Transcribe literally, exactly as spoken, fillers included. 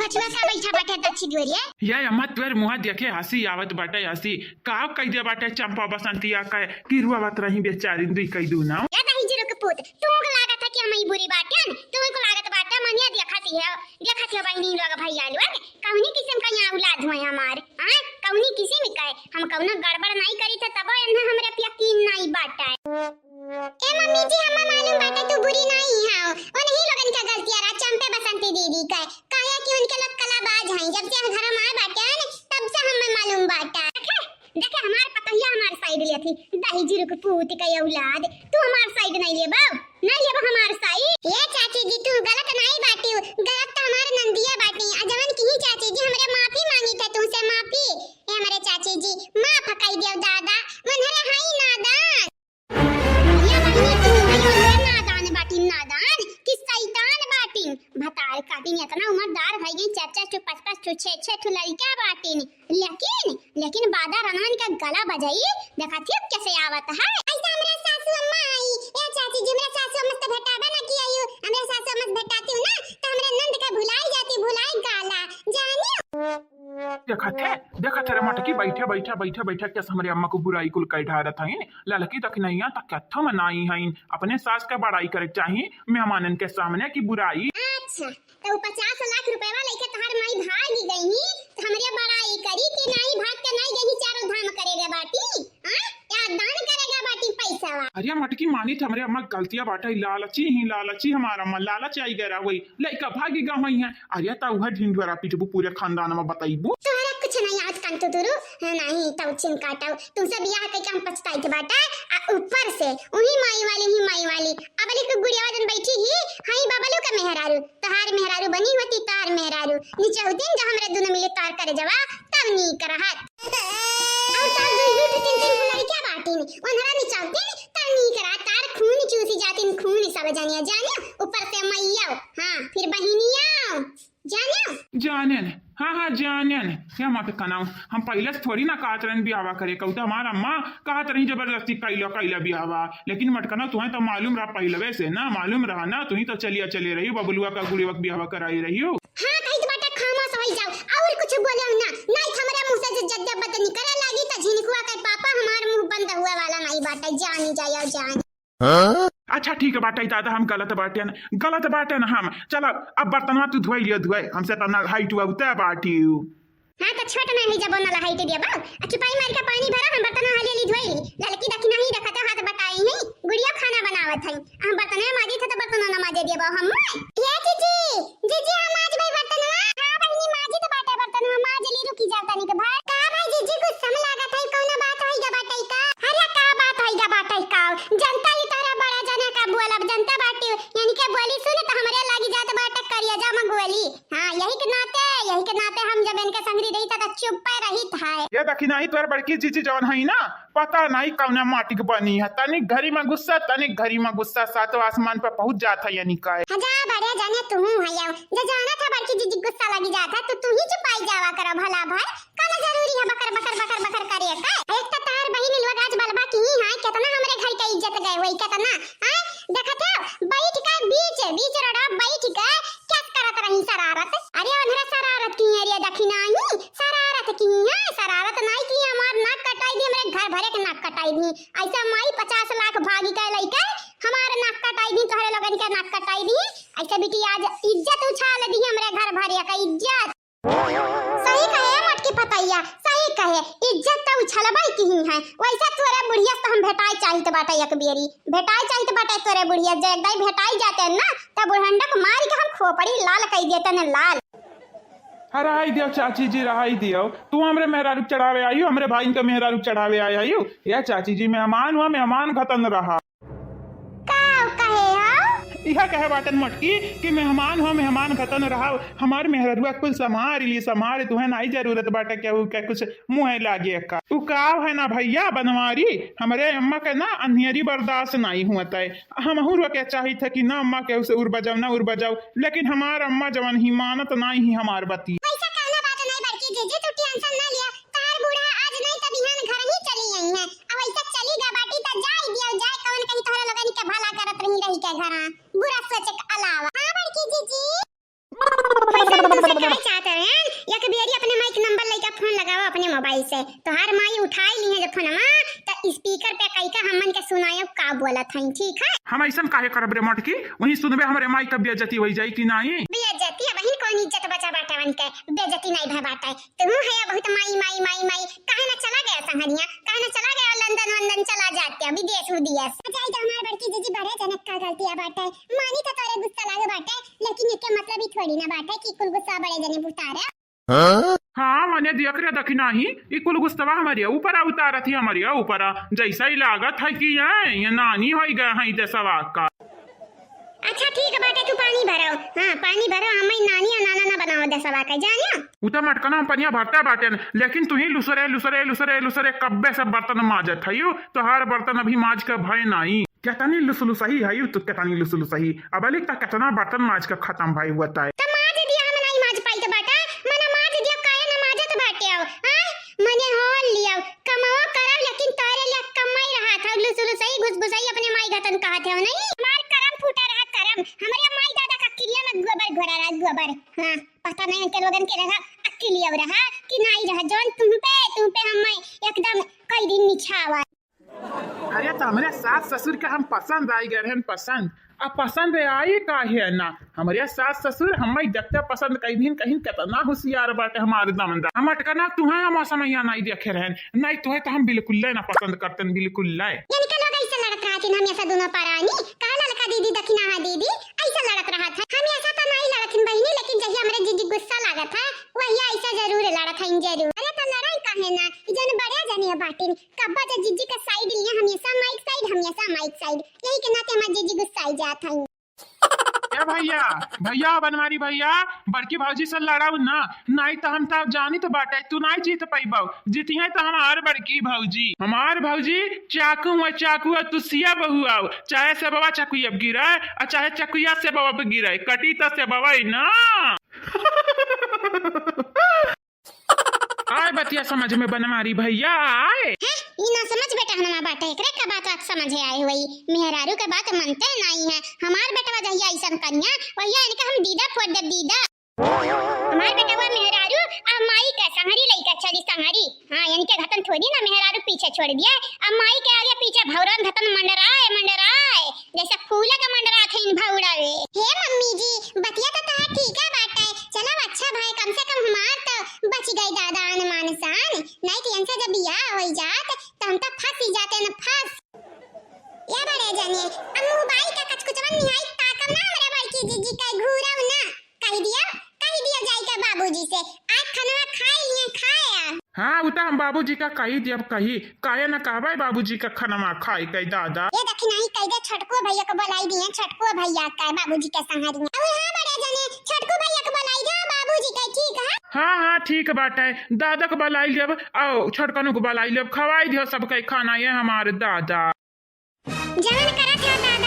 बचवा का बैठा बाटे दक्षिण ओरिया? या अम्मा, तोर मुँह देखे हँसी आवत बाटे, हँसी। का कह दे बाटे चंपा बसंतिया का कि रुआवत रही बेचारी दुई कई दू ना। या दही जीरो के पूत, तू को लागत है कि हम ही बुरी बाटे, तू को लागत बाटे मनिया देखत ही है, देखत है बहनी लोग भैया लोग, कौनी किस्म का यहाँ औलाद हुए हमार, हाँ? कौनी किस्म का है? हम कौनो गड़बड़ नहीं करी थे तबो इन्हें हमरे पे यकीन नहीं बाटे। ए मम्मी जी, हमें मालूम बाटे तू बुरी नहीं है, उन्हीं लोगन का गलतिया रहा, चंपे बसंती दीदी का, काहे कि उनके लोग कलाबाज हैं, जब से हम घर में आए बाटे हैं, तब से हमें मालूम बाटे। देखे, देखे हमार पतोहिया हमार साइड लेत ही, दही जीरो के पूत का औलाद, तू हमार साइड नहीं लेबा, नहीं लेबा हमार साइड। ए चाची जी, तू गलत नहीं बाटी, गलत तो हमार नंदिया बाटी, आ जवन की चाची जी हमरे माफी मांगी थे तुमसे माफी, ए हमरे चाची जी माफ कई दियो दादा, मनहरा हाई नादान। या बहिनी, तू हई ओहरे नादान बाटिन, नादान कि शैतान बाटिन। भतार काटिन, इतना उम्रदार भई गई, चार चार ठो, पाँच पाँच ठो, छह छह ठो लड़का बाटिन। लेकिन, लेकिन बादा रनवन का गला बजाई, देखा थी अब कैसे आवत है। ऐसा हमरा सासू अम्मा आई, ए चाची जी, हमरा सासू अम्मा से भेटाबे ना की आयु, हमरा सासू अम्मा से भेटाती हूँ ना, तो हमरा नंद का भुलाई जाती, भुलाई गाला, जानियो। देखत है, देखत है रे मटकी, बैठे, बैठे, बैठे, बैठे, कैसे हमरे अम्मा को बुराई कुल कह ढारत हईन। ललकी दखिनैया त कत्थो में नाई हईन, अपने सास का बड़ाई करे चाही मेहमानन के सामने की बुराई। अच्छा, तो वो पचास लाख रुपया लेके तोहार माई भागी गई ही, तो हमरे बड़ाई करी कि नाई भाग के नाई गई चारों धाम करे रे बाटी, हाँ? या दान करे रे बाटी पैसा? अरे मटकी मानी त हमरे अम्मा गलतिया बाटे, लालची ही लालची हमार अम्मा, लालच आई गया वही। लइका भागी गा होई है। अरे त उहे ढिंढोरा पीटबू, पूरे खानदान में बतइबू। तोहरा कुछ नहीं याद कांटू तुरु, नहीं तौ छिन काटौ। तुमसे बियाह कइके हम पछताइत बाटा। आ ऊपर से उही माई वाली, ही माई वाली। अबले के गुड़िया जन बैठी ही, हई बबलू का मेहरारू। तोहार मेहरारू बनी होती, तोहार मेहरारू। निचौतीन जो हमरे दुनो मिले तार करे जवा, तब नीक रहत। और तोहार दुई दुई ठो तीन तीन ठो लड़का बाटिन, ओनहरा निचौतीन, तब नीक रहत। तार खून चूसी जातिन, खून सब जनिया, जानियो? ऊपर से मैया, हाँ, फिर बहिनिया। जानेन? जानेन। हाँ, हाँ, जानेन। क्या मत कनाऊ? हम पहिले से थोड़ी ना कहत रहन बियाहवा करे, कहू तो हमार अम्मा कहत रही जबरदस्ती कइला, कइला बियाहवा। लेकिन मटकना तुहें तो मालूम रहा पहिलवे से ना, मालूम रहा ना, तुही तो चलिया चले रही, बबलुआ का गुड़िया का बियाहवा कराई रही हो। हाँ, कही तो बाटा खामोश होई जाओ, और कुछ बोले ना, नहीं तो हमरे मुंह से जे जद्दे बद निकले लागी तो झिनकुआ के पापा हमार मुंह बंद हुआ वाला नहीं बाटा, जानी जाया जान। हाँ? अच्छा ठीक है बाटे दादा, हम गलत बाटेन, गलत बाटेन हम। चला अब बर्तनवा तू धोई लियो, धोए हमसे तो नलहाई टुआ उते बाटियो। हाँ तो छोट ना ही जब नलहाई के दिया बाऊ, आ चुपाई मार के पानी भरा, हम बर्तनवा हाली हाली धोई ली। ललकी दखिना ही देखत हाथ बटाई ही, गुड़िया खाना बनावत है, हम बर्तनवा माजी थे तो बर्तनवा ना माजे दिया बाऊ हम। ये जीजी, जीजी हम आज भाई बर्तनवा। हाँ बहिनी माजी तो बाटे बर्तनवा, माज ली रुकी जाओ तनिक भर। का भाई जीजी गुस्सा में लागत है, कौनो बात होई गा बाटे का? अरे का बात होई गा बाटे का? जनता ही तोहरा बड़ा जना का बोलब, जनता बाटी, यानी के बोली सुन तो हमरे लागी जात बाटे करिया जा में गोली। हाँ, यही के नाते, यही के नाते हम जब इनके संगरी रही था तो चुप पे रही था। ये देखी नहीं तोहर बड़की जीजी जौन है ना, पता नहीं कौना माटी के बनी है, तनिक घरी में गुस्सा, तनिक घरी में गुस्सा, सातों आसमान पे पहुंच जात है यानी का। हाँ जा बड़े जाने तू हूँ है, जे जाना था बड़की जीजी गुस्सा लगी जात है, तो तू ही चुपाई जावा करो भला भर। कौन जरूरी है बकर, बकर, बकर, बकर करे का? एक तो तार बहिन लोग आज बलबा की ही है, कितना हमरे घर के इज्जत गए हुई, कितना, हाँ? देखत हो, बैठ के बीच, बीच रोडवा बैठ के क्या करत रही शरारत? अरे उन्हरा शरारत की है रे दखिनाही, शरारत की है, शरारत नहीं की, हमार नाक कटाई दी, हमरे घर भरे के नाक कटाई दी। ऐसा माई पचास लाख भागी के लइके हमार नाक कटाई दी, तोहरे लोगन के नाक कटाई दी। ऐसे बिटिया आज इज्जत उछाल दी हमरे घर भरे का इज्जत। सही कहे मोटकी पतैया, सही कहे, इज्जत तो उछलबे की ही है। वैसे तोरे बुढ़िया से हम भेटाए चाहित बाटे एक बेरी, भेटाए चाहित बाटे तोरे बुढ़िया, जे एक दाई भेटाई जाते ना, तब बुढ़ंडक मार के हम खोपड़ी लाल कई देते ने लाल। हाँ, रहाई दियो चाची जी, रहाई दियो। तू हमरे मेहरारू चढ़ावे आयु, हमरे भाई के मेहरारू चढ़ावे आए आयु। या चाची जी, मेहमान हुआ, मेहमान खतन रहा। का कहे हो? यह कहे बाटन मोटकी कि मेहमान हुआ, मेहमान खतन रहा। हमार मेहररुआ कुल संभार ली, संभार, तुहे नाई जरूरत बाटे केहू के कुछ मुँह लागे का। उ का है ना भैया बनवारी, हमरे अम्मा के ना अन्हेरी बर्दाश्त नाई हुआ तय। हमहू रोके चाहित है कि ना अम्मा केहू से उर बजाओ, ना उर बजाओ, लेकिन हमार अम्मा जवन ही मानत नाई ही हमार बती। वैसा कहना बात नहीं बड़की जीजी, तू टेंशन ना लिया, तार बूढ़ा आज नहीं तो बिहान घर ही चली आई है। अब ऐसा चली गा बाटी तो जाए दियो जाए, कौन कहीं तोहरा लोगन के भला करत रही रही के घरा, बुरा सोचे के अलावा। हाँ बड़की जीजी। वैसे हम तुमसे कहे चाहत अब अपने मोबाइल से तोहार माई उठाई ली है जब फोनमा, त स्पीकर पे कई का हमन के सुनायो का बोलत हई, ठीक है? हम ऐसन काहे करब रे मोटकी? वहीं सुनबे हमरे माई का बेइज्जती होई जाई कि नाई? बेइज्जती? अब वहीं कौन इज्जत बचा बाटे उनके? बेइज्जती नहीं भय बाटे। तू है बहुत माई, माई, माई, माई। काहे ना चला गया संघरिया? काहे ना चला गया लंदन वंदन चला जाते, विदेश उदेश? जाई तो हमार बड़की जीजी बड़े जनक का गलतिया बाटे। मानी तो तोरे गुस्सा लागे बाटे, लेकिन एके मतलब ई थोड़ी ना बाटे कि कुल गुस्सा बड़े जने उतारे। हाँ, मने देख रे दखिनाही, ई कुल गुस्सवा हमरिया ऊपर उतारत ही, हमरिया ऊपर। जैसा ही लागत है कि ये, ये नानी होई गए हैं देसवा का। अच्छा ठीक बाटे, तू पानी भरो। हाँ, पानी भरो, हमें नानी और नाना ना बनाओ देसवा का, जानियो। उ त मटकना हम पनिया भरते बाटेन, लेकिन तुही लुसरे, लुसरे, लुसरे, लुसरे कब्बे से बर्तन माजत हयू। तोहार बर्तन अभी माज के भय नाई। केतनी लुसलुसही हयू तू, केतनी लुसलुसही। अब अलिक त केतना बर्तन माज के खत्म भय हुआ ताई। त माज दिया, हम नाई माज पाई त बाटा, मना माज दिया, काहे ना माजत बाटे हो, हाँ? मने होल लिया, कमावा करब, लेकिन तोहरे लिए कमाई रहा था, लुसलुसही, घुसघुसही अपने माई गतन कहत हो, नहीं? हमार करम फूटा रहा, करम। हमरे माई दादा का किलिया में गोबर घोरा रहा, गोबर। हाँ, पता नहीं उनके लोगन के रहा, अक्किलिया रहा कि नहीं रहा, जौन तुम पे, तुम पे हम एकदम कई दिन निछावा। अरे, तो हमरे सास ससुर के हम पसंद आई गए रहन, पसंद। अब पसंद आई काहे ना? हमरे सास ससुर हमें देखते पसंद कई दिन, कहीं कितना होशियार बाटे हमारे दमदा। हम अटकना तुहे हम समैया नहीं देखे रहन, नहीं तुहे तो हम बिल्कुल ना पसंद करते, बिल्कुल। इनके लोग ऐसे लड़त रहत हैं हमेशा दोनों परानी, कहा ललका दीदी, दखिनाहा दीदी, ऐसे लड़त रहत है। हमेशा तो नहीं लड़त हैं बहिनी, लेकिन जहिया हमरे जीजी गुस्सा लागत है, वहिया ऐसा जरूर लड़त हैं, जरूर। अरे तो लड़ाई काहे ना, ई जन बड़े जने बाटिन, कब्बा जे जीजी के साइड लिए, हमेशा माइक साइड, हमेशा माइक साइड, यही के नाते हमार जीजी गुस्साई जात हैं। ए भैया, भैया बनवारी भैया, बड़की भौजी से लड़ाऊ ना, नाई तो हम तो जानी तो बाटे, तू नाई जीत पइबौ। जीतिहे तो हमार बड़की भौजी, हमार भौजी चाकू में चाकू है, तू सिया बहुआऊ, चाहे सेबवा चकुया पे गिरे, और चाहे चकुया सेबवा पे गिरे, कटी तो सेबवा ही ना। आए बतिया समझ में बनवारी भैया, आए। हैं? ई ना समझ बेटा हनमा बाटे, एकरे का बात, बात समझे आए हुई। मेहरारू के बात मनते नहीं है। हमार बेटवा जहिया ऐसन करिया, वहिया इनका हम दीदा फोड़ देब, दीदा। हमार बेटवा मेहरारू आ माई के संहरी लइका चली संहरी। हाँ, इनके घतन थोड़ी ना मेहरारू पीछे छोड़ दिया। आ माई के आगे पीछे भौरन घतन मंडराए, मंडराए। जैसे फूला के मंडरात है इन भौड़ावे। हे मम्मी जी, बतिया तो तोहार ठीक है बाटे। चलो अच्छा भाई, कम से कम हमार तो बच गई दादा आन मान शान। नहीं तो इनसे जब बियाह होई जात तो हम तो फंस ही जाते न फंस। या बड़े जने, अब मोबाइल का कचकुचवन निहाई ताकब ना हमरा बड़की जीजी के घूरब ना। कह दिया, कह दिया जाई के बाबूजी से, आज खनवा खाए लिए खाए आ। हाँ, उ तो हम बाबूजी का कही दियब, कही, काहे न कहबे बाबूजी का खनवा खाए के दादा। ये देखी नहीं, कह दे छोटको भैया को बुलाई दिए, छोटको भैया का बाबूजी के संहरिया। अरे हाँ बड़े जने, छोटको भैया को बुलाई दे, बाबूजी के, ठीक है? हाँ, हाँ, ठीक बाटे, दादा को बुलाई लेब, आओ छोटकनों को बुलाई लेब, खवाई दियो सबके खाना ये हमारे दादा। जवन करत है दादा,